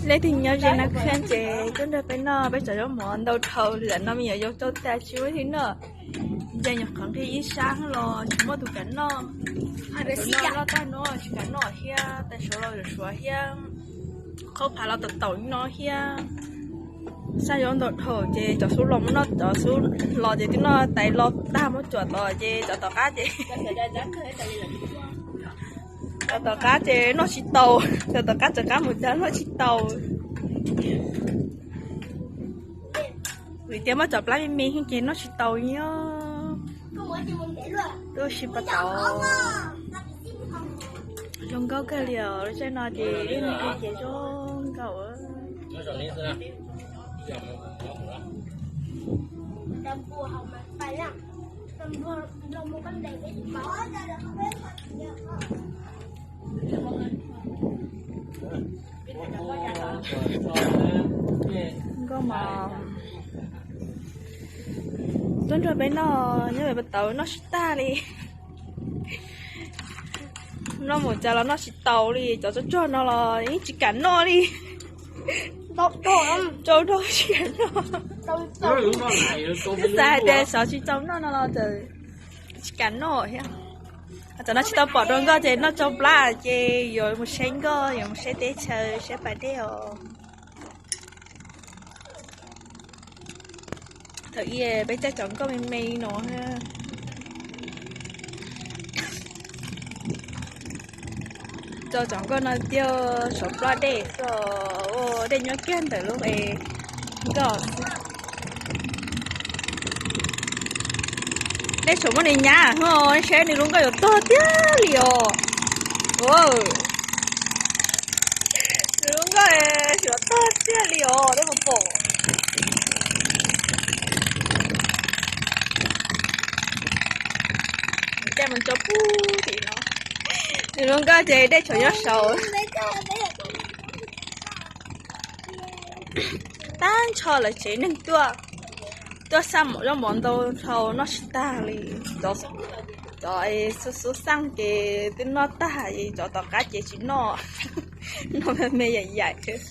Leej twg nyob ze Nab Khaj ces tuaj nrog peb noj peb cov zaub mov ntau dhau li lawm no me nyuam yaus rau tas tsis muaj leej twg noj. Nce nyuam qhuav nqis ib sab los tsis muaj tus kam noj. Noj tag no tsis kam noj thiab, tais suav los suav thiab, qhaub phav los taum taum no thiab. Xaj zaub ntau dhau ces cov xub los mus noj, cov xub los ces twb noj tais los tag muab cuam tod ces cov tom qab ces cov tom qab ces noj tsis tau, cov tom qab tom qab mus tag noj tsis tau. Vim tias muab cov plab me me ces noj tsis tau nyob. Tuaj si pas tau. Zoo nkauj kawg li os, lub caij no ces ib me ces zoo nkauj. Nkauj mas tuaj nrog peb noj nyob pem pas tau noj tsis tag li. Noj mus cas los noj tsis tau li, cov tsov rog no los yeej tsis kam noj li. Tsov rog tsis kam noj. Twb xav hais tias xyov tsis tau noj no los tsis kam noj thiab. Tam no tsis tau pom dua nkoj ces noj tsau plab ces yuav mus saib nkoj, yuav mus saib teb chaws saib pas dej os. Thaum ub peb caij cov nkoj me me no, cov cov nkoj no tiag saum plab dej xwb, ua dej nyob kiag ntawm lub nkoj xwb. Dej saum muaj nws nyab ho, saib nws lub nkoj yuav tuag tiag li os. Nws lub nkoj yuav tuag tiag li os, dej puas pom. Caij mus tso pub tim no. Nws lub nkoj ces dej tshuav nyob saud. Tag nrho lawv tsev neeg tuaj, tuaj xaj mov zaub mov ntau dhau noj tsis tag li. Cov xub xub xaj ces twb noj tag, cov tom qab ces tsis noj, noj me me yaim yaim thiab.